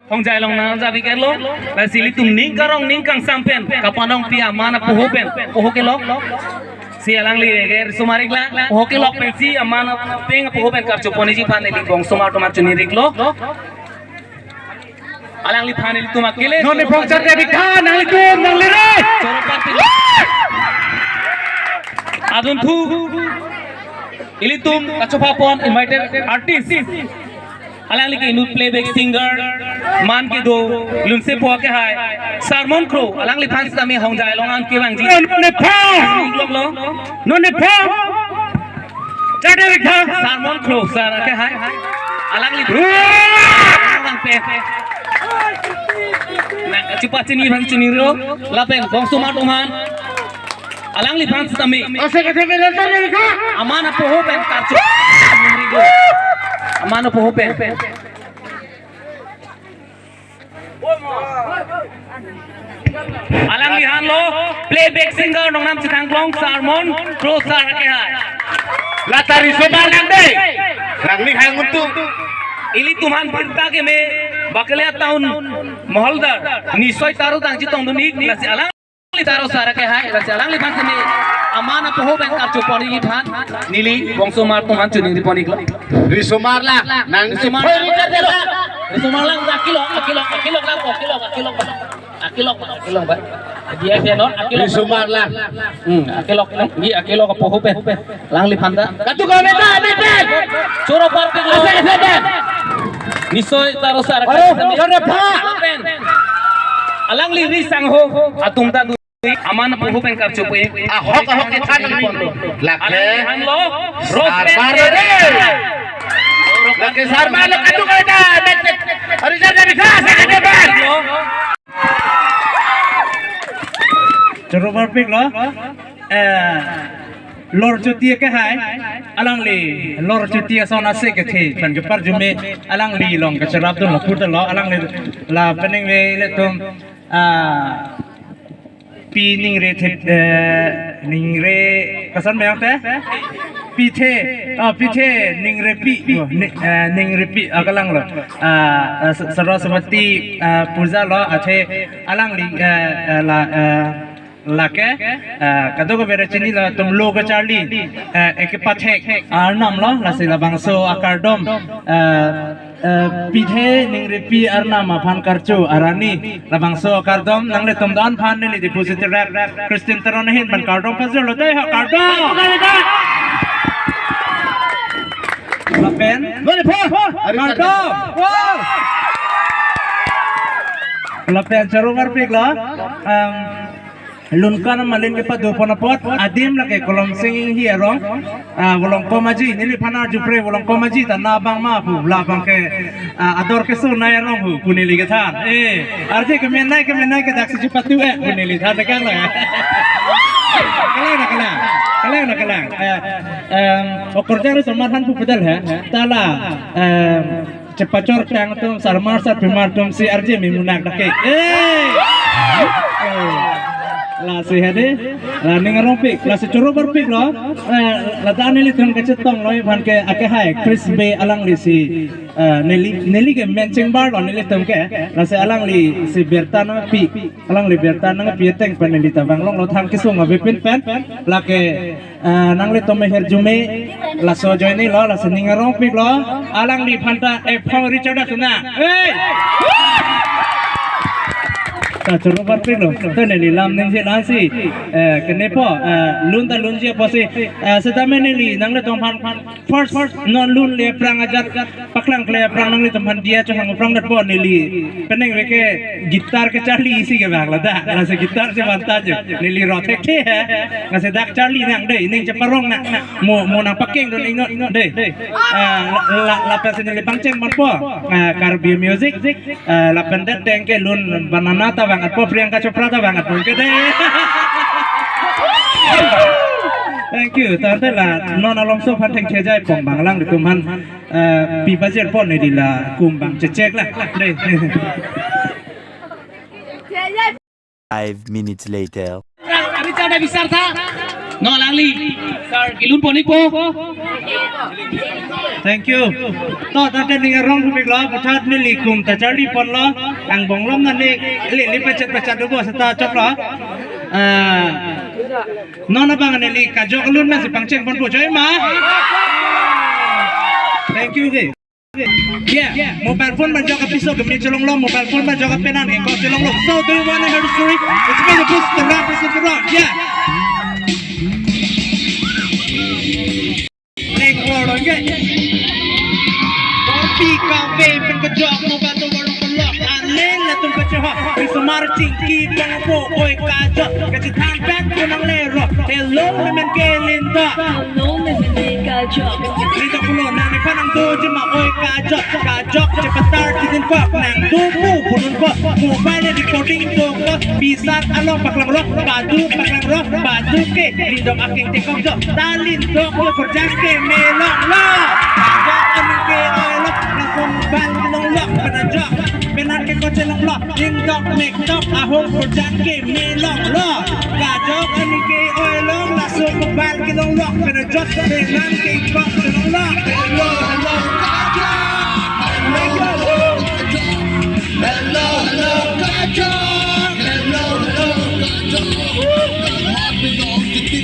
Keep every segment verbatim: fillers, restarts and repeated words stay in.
Hongjai along nangjabi kelo, lasi ilitum ning karong ning kangsam pen kapanongpi aman apoho pen, poho kelo. Si alangli ke risomar-iklo, poho kelo pensi aman ateng apoho pen karcho ponji aphan neli bongsomar atum aphan choningri-iklo. Alangliphan ilitum akele. Non nepong chate bikha, nanglitum, nanglire. Choro parpik. Adunthu ilitum kachopha pon invited artist. Alangli ke inut playback singer, man kedo, lunsepo akehai, Sarmon Kro, alangliphan sitame hongjai along an kevangji. Non nepong. Lok lo. Non nepong. Chate bikha. Sarmon Kro, sir akehai. Alangli. Wah! Alangli pen. Na, chupa chini bang chini ro, lapen bongsomar atum aphan. Alangliphan sitame. Ose kate bela tare ka. Aman apoho pen karcho. Aman apoho pen. Alangliphan lo playback singer nongnam chethang klong Sarmon Kro sir akehai. La ta risomar lang dei. Nangning hang untung. Ilitum aphan birta keme Bakalia town moholdar Nisoi Taro tang chetongdun-ik, lasi alang Taro sir akehai, lasi alangliphan sitame aman apoho pen karcho ponji aphan neli bongsomar atum aphan choningri pon-iklo. Risomar lang, nang risomar lang. Risomar lang, akilok, akilok, akilok lang, akilok, akilok, akilok, akilok, akilok, ba. Dia dia non, akilok. Risomar lang. Hmm, akilok lang, di akilok apoho pen. Alangliphan ta. Katu kami ta, di pen. Choro parpik lo. Asa, asa, pen. Nisoi Taro sir. Ayo, sitame. Choro pa. Pen. Alangli risangho atum ta aman apoho pen karcho pen. Ahok, ahok, ithan ni. Lake. Alangli aphan lo. Rose pen. Sarmar re. Lake Sarmar lo katu kami ta. Ari jar dari gas, ada bar. Choro parpik lo. Eh, Lor Choti akehai. Alangli Lor Choti ason ase kethe pen keparjume alangli along kacherapdun lo, pudun lo, alangli la peningve ilitum, ah, Pi Ningre the, eh, Ningre, koson bang te? Pithe, ah, Pithe Ningrepi, oh, ni, eh, Ningrepi, ah, kelang lo. Ah, eh, Sa-, Saraswati, ah, puja lo, athe alangli, eh, eh, la, eh, lake, eh, kadokave ra chini lo, atum lo kacharli, eh, eke pathek arnam lo, lasi labangso akardom, eh, eh, Pithe Ningrepi arnam aphan karcho arani, labangso akardom nanglitum don aphan neli Depository Rep Christian Teron ahin pen kardom pajirlo dei, ha, kardom. Lapen. Mane pho. Kardom. Lapen choro parpik lo. Em, Lun kan malin kepado pon apot, adim lake Kolomsing Inghi arong, ah, Volongkom Aji, neliphan arjupre Volongkom Aji ta nabang ma pu, labang ke, ah, ador keso nai arong pu, pu neli kethan. Eh, arje kemenai, kemenai ke daksi chepatu eh, pu neli than dekang lo ya. Kalang na kalang, kalang na kalang. Eh, em, okorjang risomar aphan pu pedal he, ta la, em, chepachor tang atum, sarmar sarpimar atum si arje mi munak dake. Eh! Eh. Lasi hadi, la ning arongpik, lasi choro parpik lo, eh, la ta nelitum kachetong lo, aphan ke akehai, Chris Bey alangli si, eh, neli, neli ke mencheng bar lo nelitum ke, lasi alangli si birta nangpi, alangli birta nangpi ateng pen neli ta vanglong lo thang kesung avepin pen, lake, ah, nanglitum ahirjume laso ajoine lo, laso ning arongpik lo, alangliphan ta ephong Richard Asuna. Hey! Ta choro parpik lo, ta neli lam ningje lasi, eh, kenepo, eh, lun ta lunji apotsi, eh, setame neli nanglitum aphan first, non lun le aphrang ajat, paklang kle aphrang nanglitum aphan diya chohang aphrang datpo neli. Peningve ke guitar kecharli isi kevang ladak. Lasi guitar si vantage. Neli rot thekthe he. Lasi dak charli nang dei, ning cheparong nang. Mo, mo nangpakengdun ingno dei. Ah, la, la, lapen si neli pangcheng ponpo. Ah, Karbi music. Ah, lapen det teng ke lun banana ta vang-etpo, Priyanka Chopra ta vang-etpo ke dei. Thank you. Tangte la non alongso aphan thengthejai pong bang alanglitum aphan. Eh, pi pajirpo neli la kum bang chechek la. Dei. Five minutes later. Richard Abisar tha. No alangli. Sir, kelun pon-ikpo. Thank you. To, tangte ning arong pumik lo, puthot neli kum ta charli ponlo, angbong lom na ne, le, le pachet pachet do bo seta choklo. Ah, non abang neli kajok lun na si pangcheng ponpo choi ma. Thank you ke. Yeah, mobile phone ma jok apiso kami cholong lo, mobile phone ma jok apenan ke ko cholong lo. So do you wanna hear the story? It's me, the booster rap, it's the rock. Yeah. Nek word on ke. Korpi kave pen kejok mobile to warung kelok. Aneng latum kecewa. Isomar chingki bang po oi kajok. Kecithan pen kunang lero. Hello, memen ke Linda. Hello, memen ke kajok. Linda pulo nang ne panang doji ma oi kajok. Kajok cepetar kidin kok. Nang dupu punun kok. Mobile recording do kok. Pisat along paklang ro. Badu paklang ro. Badu ke. Lindok aking tekok jo. Ta lindok lo kerjang ke melong lo. Kajok anu ke oi lo. Langsung bang long lo. Pernah jok. Penan ke kochelong lo. Lindok mektok ahok kerjang ke melong lo. Kajok ani ke oi long laso kubal ke long lok pen ajot ke nan ke ipok ke long lok. Hello, hello, kajok. Hello, hello, kajok. Hello, hello, kajok. Hello, hello, kajok.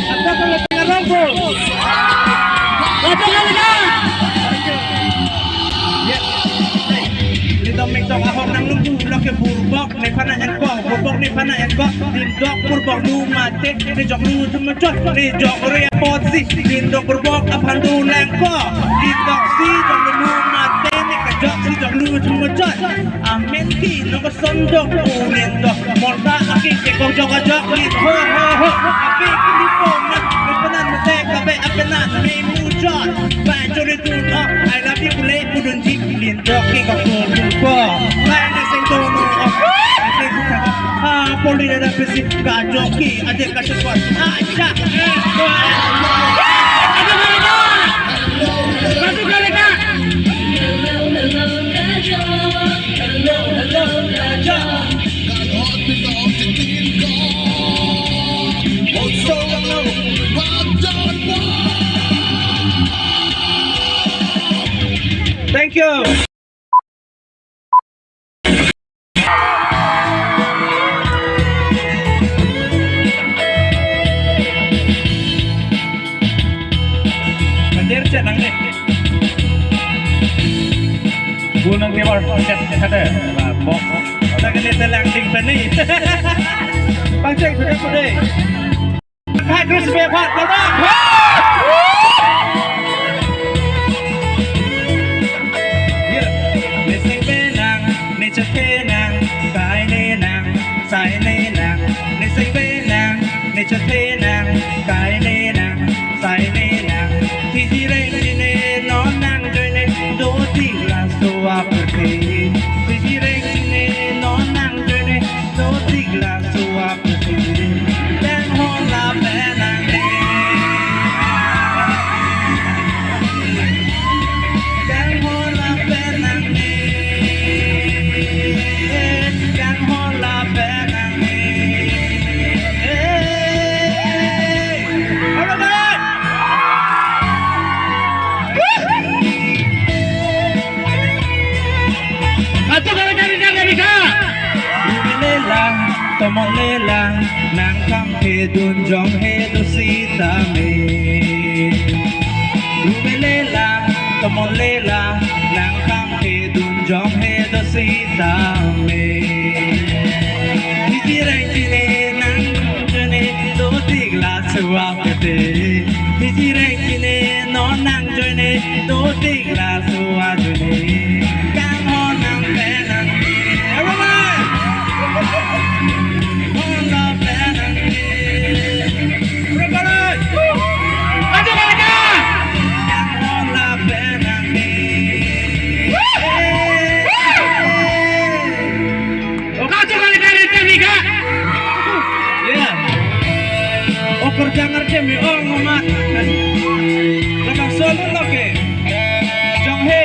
Kajok, hello, kajok. Kajok, hello, kajok. Lindok mektok ahok nang lungku lok ke burbok. Nephan na-en ko, burbok nephan na-en ko. Lindok burbok nu mate, nejok nu thum machot, nejok re apot si. Lindok burbok aphan dolang ko. Lindok si jok nu mate, nekajok si jok nu thum machot. Amen ki nong kosondok u lindok. Monta aki ke kong jok ajok lin ho ho ho. Api ki lipo mat, nepenan mate kabe apenan ne mujot. Banjori dun o, I love you kule kudun ji. Lindok ke kok dun po. Line sing dun o. Ha, poli ada pesi kajok ke, ada kacok. Aja. Thank you. Kadir chet nang ne. Bu nang kebar chet chet ba bok. Ta kene telang ding pen ni. Pangcheng sudah sudah. Hai, Chris Bephat, Bephat. Yeah. Missing benang, nature kenang, kai nenang, sai nenang, missing benang, nature kenang, kai nenang, sai nenang. Tiji reng jine non nang joine do tik laso aperte. Tiji reng jine non nang joine do tik laso aperte. Dang hon la penang ne. Dang hon la penang ne. Dang hon la penang ne. All right. Atu kami kami kami kami ka. Rume lelang, tomon lelang, nangkam kedun jong he do sitame. Rume lelang, tomon lelang, nangkam kedun jong he do sitame. Tiji reng jine nang joine do tik laso aperte. Tiji reng jine non nang joine do tik laso ajoine. Kang hon nang penang ne. Everyone! Hon la penang ne. Everybody! Ajo ka? Kang hon la penang ne. Hey! Oka tu kali kali teknika. Ya. Oker jangar jemi ong omat. Labang solo loke. Jong he.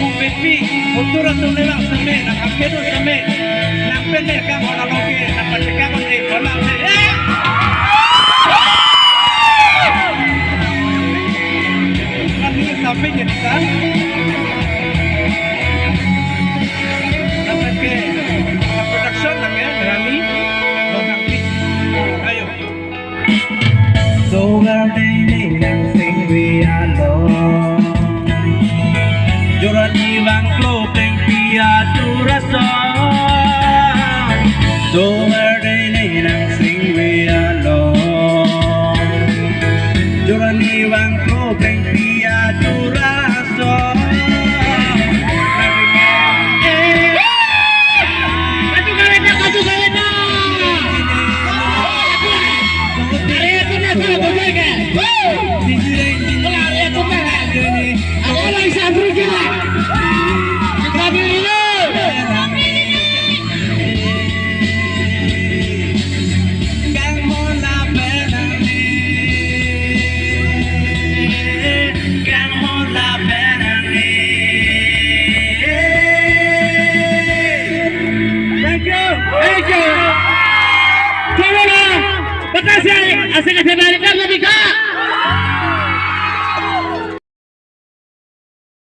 Kung bepi. Utur atum lelak seme. Nang akhir seme. Nang pendek kang orang loke. Nang pendek kang orang loke. Eh. Apin ya kita. Dapat ke production lagi, Rani, Bang Kangpit. Ayo. Sogar dei ne nang singri along. Jorani vangklo plengpi atur ason. Sogar dei ne nang singri along. Jorani vangklo plengpi atur ason. Thank you. Thank you. Camera. Makasih, asik, asik, asik, asik, asik.